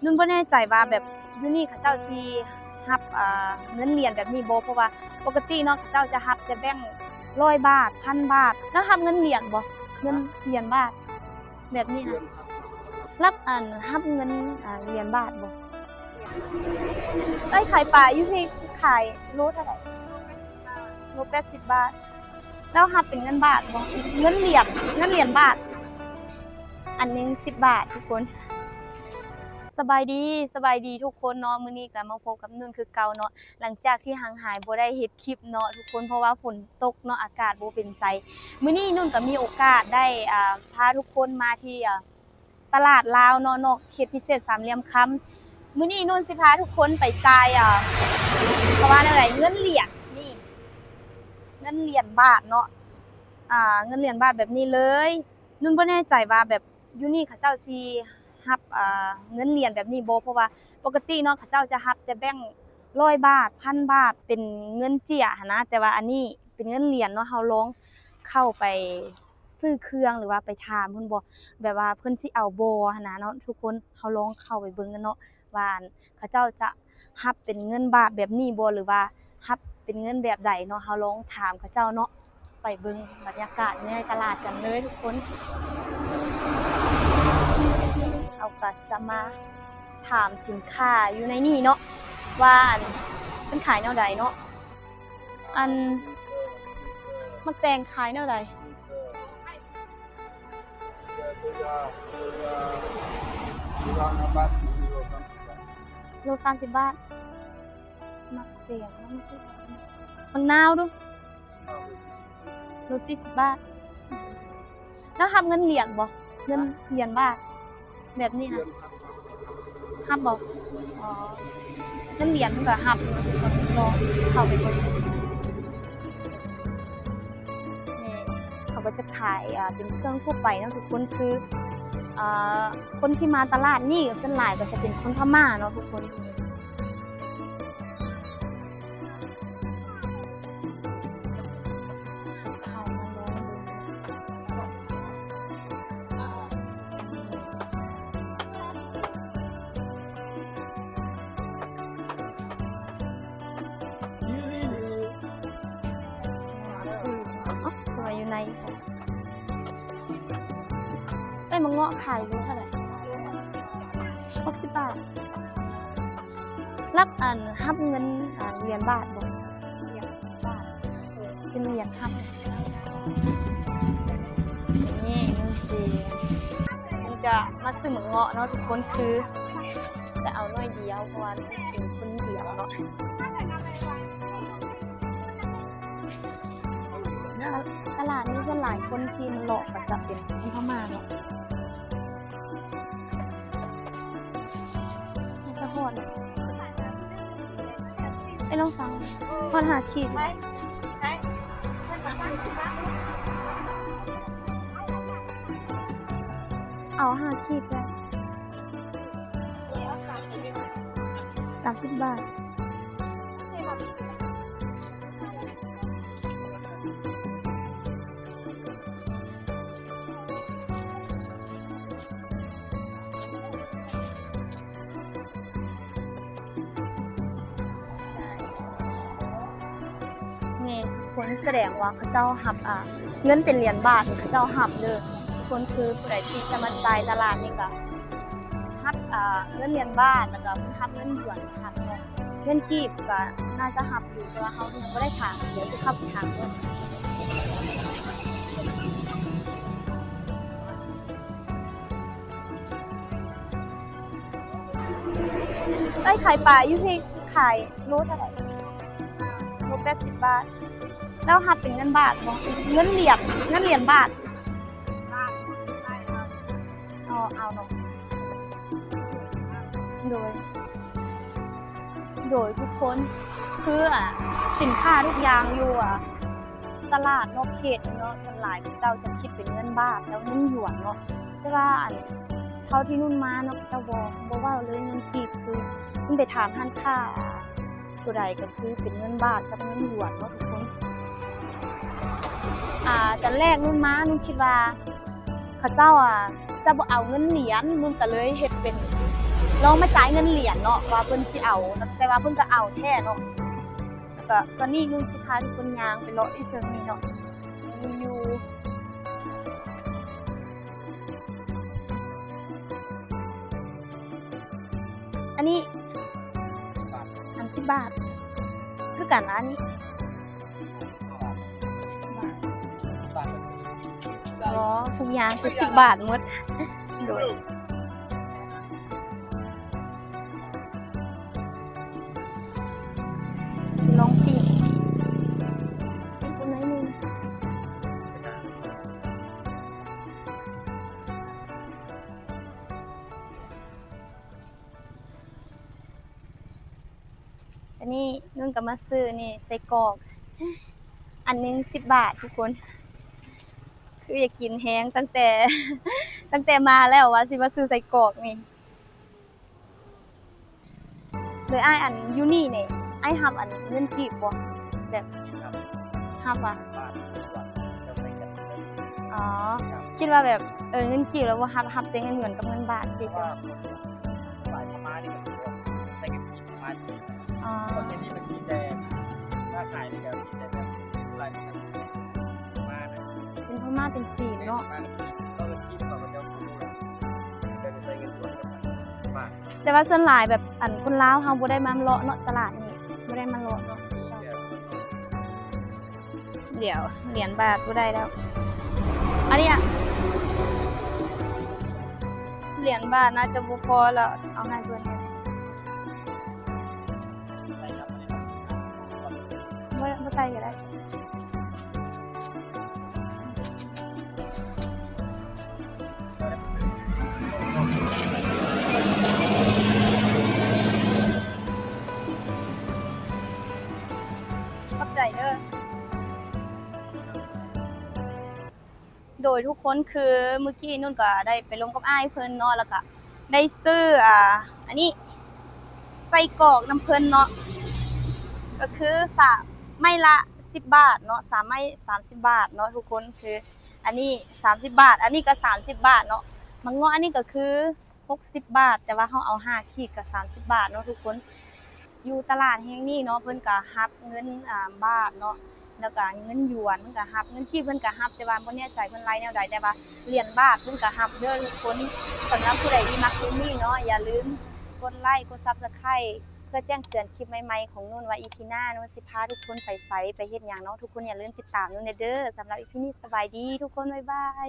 ນຸ່ນບໍ່ແນ່ໃຈວ່າແບບຢູ່ນີ້ເຂົາເຈົ້າຊິຮັບ ເອີ ເງິນຫຼຽນແບບນີ້ບໍ່ ເພາະວ່າປົກກະຕິເນາະ ເຂົາເຈົ້າຈະຮັບແຕ່ແບງຮ້ອຍບາດ ພັນບາດ. ແລ້ວຮັບເງິນຫຼຽນບໍ່? ເງິນຫຼຽນບາດແບບນີ້ນະ. ຮັບ ອັນ ຮັບເງິນ ອາ ຫຼຽນບາດບໍ່? ເອີຍ ຂາຍປາຢູ່ພີ້ ຂາຍໂລເທົ່າໃດ? ໂລແປດສິບບາດ. ແລ້ວຮັບເປັນເງິນບາດບໍ່? ເງິນຫຼຽນ ເງິນຫຼຽນບາດ ອັນໜຶ່ງສິບບາດທຸກຄົນ. ສະບາຍດີ ສະບາຍດີທຸກຄົນເນາະ. ມື້ນີ້ກໍມາພົບກັບນຸ່ນຄືເກົ່າເນາະ ຫຼັງຈາກທີ່ຫ່າງຫາຍບໍ່ໄດ້ເຮັດຄລິບເນາະທຸກຄົນ ເພາະວ່າຝົນຕົກເນາະ ອາກາດບໍ່ເປັນໃຈ. ມື້ນີ້ນຸ່ນກໍມີໂອກາດໄດ້ ອາ ພາທຸກຄົນມາທີ່ ອາ ຕະຫຼາດລາວເນາະ ນອກເຂດພິເສດສາມຫຼ່ຽມຄຳ. ມື້ນີ້ນຸ່ນຊິພາທຸກຄົນໄປຈ່າຍ ເອີ ເຂົາວ່າແນວໃດ ເງິນຫຼຽນນີ້ ເງິນຫຼຽນບາດເນາະ ອາ ເງິນຫຼຽນບາດແບບນີ້ເລີຍ. ນຸ່ນບໍ່ແນ່ໃຈວ່າແບບຢູ່ນີ້ເຂົາເຈົ້າຊິຮັບ ເອີ ເງິນຫຼຽນແບບນີ້ບໍ່ ເພາະວ່າປົກກະຕິເນາະ ເຂົາເຈົ້າຈະຮັບແຕ່ແບງຮ້ອຍບາດ ພັນບາດ ເປັນເງິນເຈ້ຍຫັ້ນນະ ແຕ່ວ່າອັນນີ້ເປັນເງິນຫຼຽນເນາະ. ເຮົາລອງເຂົ້າໄປ ຊື້ເຄື່ອງ ຫຼືວ່າໄປຖາມເພິ່ນບໍ່ ແບບວ່າເພິ່ນຊິເອົາບໍ່ຫັ້ນນະເນາະທຸກຄົນ. ເຮົາລອງເຂົ້າໄປເບິ່ງກັນເນາະ ວ່າ ອັນ ເຂົາເຈົ້າຈະຮັບເປັນເງິນບາດແບບນີ້ບໍ່ ຫຼືວ່າຮັບເປັນເງິນແບບໃດເນາະ. ເຮົາລອງຖາມເຂົາເຈົ້າເນາະ ໄປເບິ່ງບັນຍາກາດໃນຕະຫຼາດກັນເລີຍທຸກຄົນ. ເຮົາກໍຈະມາຖາມສິນຄ້າຢູ່ໃນນີ້ເນາະ ວ່າ ອັນ ເພິ່ນຂາຍແນວໃດເນາະ. ອັນ ໝາກແຕງຂາຍແນວໃດ? ໂລສາມສິບບາດ. ໝາກແຕງ ໝາກນາວດູ ໂລສີ່ສິບບາດ. ແລ້ວຮັບເງິນຫຼຽນບໍ່? ເງິນຫຼຽນບາດແບບນີ້ນະ ຮັບບໍ່? ອໍ ເງິນຫຼຽນເພິ່ນກໍຮັບ ລອງເຂົ້າໄປເບິ່ງ. ນີ້ເຂົາກໍຈະຂາຍ ອ່າ ເປັນເຄື່ອງທົ່ວໄປເນາະທຸກຄົນ ຄື ອ່າ ຄົນທີ່ມາຕະຫຼາດນີ້ສ່ວນຫຼາຍກໍຈະເປັນຄົນພະມ້າເນາະທຸກຄົນ. ເຂົ້າມາຢູ່ໃນ ເອີຍ ໝາກເງາະຂາຍໂລເທົ່າໃດ? ຫົກສິບບາດ. ຮັບ ອັນ ຮັບເງິນ ອັນ ຫຼຽນບາດບໍ່? ເປັນຫຼຽນຮັບ. ນີ້ ນີ້ຊິ ມັນຈະມາຊື້ໝາກເງາະເນາະທຸກຄົນ ຄືຈະເອົາໜ້ອຍດຽວ ເພາະວ່າກິນຄົນດຽວເນາະ. ຕະຫຼາດນີ້ສ່ວນຫຼາຍຄົນທີ່ມາເລາະກໍຈະເປັນຄົນພະມ້າເນາະ. ຈະຮອດ ໄອ້ລອງສັ່ງ ຮອດຫ້າຂີດ ເອົາຫ້າຂີດເລີຍ. ສາມສິບບາດ. ນີ້ ຄົນສະແດງວ່າເຂົາເຈົ້າຮັບ ອ່າ ເງິນເປັນຫຼຽນບາດ ເຂົາເຈົ້າຮັບເດີ້. ຄົນ ຄືຜູ້ໃດທີ່ຈະມາຈ່າຍຕະຫຼາດນີ້ກໍຮັບ ອ່າ ເງິນຫຼຽນບາດ ແລ້ວກໍເພິ່ນຮັບເງິນຢວນ ຮັບເນາະ. ເງິນກີບກໍໜ້າຈະຮັບຢູ່ ແຕ່ວ່າເຮົາຍັງບໍ່ໄດ້ຖາມ ດຽວຊິເຂົ້າໄປຖາມເບິ່ງ. ເອີຍ ຂາຍປາຢູ່ພີ້ ຂາຍໂລເທົ່າໃດ? ໂລແປດສິບບາດ. ແລ້ວຮັບເປັນເງິນບາດບໍ່? ເງິນຫຼຽນ ເງິນຫຼຽນບາດ. ອໍ ເອົາເນາະ. ໂດຍ ໂດຍ ທຸກຄົນ ຄື ອ່າ ສິນຄ້າທຸກຢ່າງຢູ່ ອ່າ ຕະຫຼາດນອກເຂດນີ້ເນາະ ສ່ວນຫຼາຍເຂົາເຈົ້າຈະຄິດເປັນເງິນບາດ ແລ້ວເງິນຢວນເນາະ. ແຕ່ວ່າ ອັນ ເທົ່າທີ່ນຸ່ນມາເນາະ ເຂົາເຈົ້າບໍ່ ບໍ່ເວົ້າເລີຍເງິນກີບ ຄື ເພິ່ນໄປຖາມຮ້ານຄ້າ ໂຕໃດກໍຄືເປັນເງິນບາດກັບເງິນຢວນເນາະທຸກຄົນ. ອ່າ ຕອນແລກນຸ່ນມາ ນຸ່ນຄິດວ່າເຂົາເຈົ້າ ອ່າ ຈະບໍ່ເອົາເງິນຫຼຽນ ນຸ່ນກໍເລີຍເຮັດເປັນ ລອງມາຈ່າຍເງິນຫຼຽນເນາະ ວ່າເພິ່ນຊິເອົາ ແຕ່ວ່າເພິ່ນກໍເອົາແທ້ເນາະ. ແລ້ວກໍຕອນນີ້ນຸ່ນຊິພາທຸກຄົນຍ່າງໄປເລາະຢູ່ເທິງນີ້ເນາະ ມີຢູ່ ອັນນີ້ ສິບບາດ ອັນສິບບາດ ຄືກັນລະ ອັນນີ້ ສິບບາດ ສິບບາດ ອໍ ທຸກຢ່າງຄືສິບບາດໝົດ ໂດຍ ຊິລອງປີ້ງ ປີ້ງໜ້ອຍໜຶ່ງ. ອັນນີ້ນຸ່ນກໍມາຊື້ນີ້ ໄສ້ກອກ ອັນໜຶ່ງສິບບາດທຸກຄົນ ຄືຢາກກິນແຮງ ຕັ້ງແຕ່ ຕັ້ງແຕ່ມາແລ້ວວ່າຊິມາຊື້ໄສ້ກອກນີ້. ໂດຍອ້າຍ ອັນຢູ່ນີ້ນີ້ ອ້າຍຮັບອັນເງິນກີບບໍ່? ແບບ ຮັບຫວາ? ອໍ ຄິດວ່າແບບ ເອີ ເງິນກີບແລ້ວບໍ່ຮັບ ຮັບແຕ່ເງິນຢວນກັບເງິນບາດ ເຈົ້າ. ອໍ ເປັນພະມ້າເປັນຈີນເນາະ ແຕ່ວ່າສ່ວນຫຼາຍແບບ ອັນຄົນລາວເຮົາບໍ່ໄດ້ມາເລາະເນາະ ຕະຫຼາດນີ້ ບໍ່ໄດ້ມາເລາະເນາະ. ດຽວ ຫຼຽນບາດບໍ່ໄດ້ແລ້ວ ອັນນີ້ອະ ຫຼຽນບາດໜ້າຈະບໍ່ພໍແລ້ວ ເອົາໃຫ້ເພິ່ນ ບໍ່ ບໍ່ໃສ່ກໍໄດ້. ຂອບໃຈເດີ້. ໂດຍທຸກຄົນ ຄືມື້ກີ້ນຸ່ນກໍໄດ້ໄປລົມກັບອ້າຍເພິ່ນເນາະ ແລ້ວກໍໄດ້ຊື້ ອ່າ ອັນນີ້ ໄສ້ກອກນຳເພິ່ນເນາະ ກໍຄືສາມ ໄມ້ລະສິບບາດເນາະ ສາມໄມ້ສາມສິບບາດເນາະທຸກຄົນ ຄືອັນນີ້ສາມສິບບາດ ອັນນີ້ກໍສາມສິບບາດເນາະ ໝາກເງາະ ອັນນີ້ກໍຄື ຫົກສິບບາດ ແຕ່ວ່າເຮົາເອົາຫ້າຂີດກໍສາມສິບບາດເນາະທຸກຄົນ. ຢູ່ຕະຫຼາດແຫ່ງນີ້ເນາະ ເພິ່ນກໍຮັບເງິນ ອ່າ ບາດເນາະ ແລ້ວກໍເງິນຢວນເພິ່ນກໍຮັບ ເງິນກີບເພິ່ນກໍຮັບ ແຕ່ວ່າບໍ່ແນ່ໃຈເພິ່ນໄລ່ແນວໃດ ແຕ່ວ່າຫຼຽນບາດເພິ່ນກໍຮັບເດີ້ທຸກຄົນ. ສຳລັບຜູ້ໃດທີ່ມັກຄລິບນີ້ເນາະ ຢ່າລືມກົດໄລ້ ກົດ Subscribe ເພື່ອແຈ້ງເຕືອນຄລິບໃໝ່ໆຂອງນຸ່ນ ວ່າອີພີໜ້ານຸ່ນຊິພາທຸກຄົນໄປໃສ ໄປເຮັດຫຍັງເນາະ. ທຸກຄົນຢ່າລືມຕິດຕາມນຸ່ນແດ່ເດີ້. ສຳລັບອີພີນີ້ ສະບາຍດີທຸກຄົນ ບາຍບາຍ.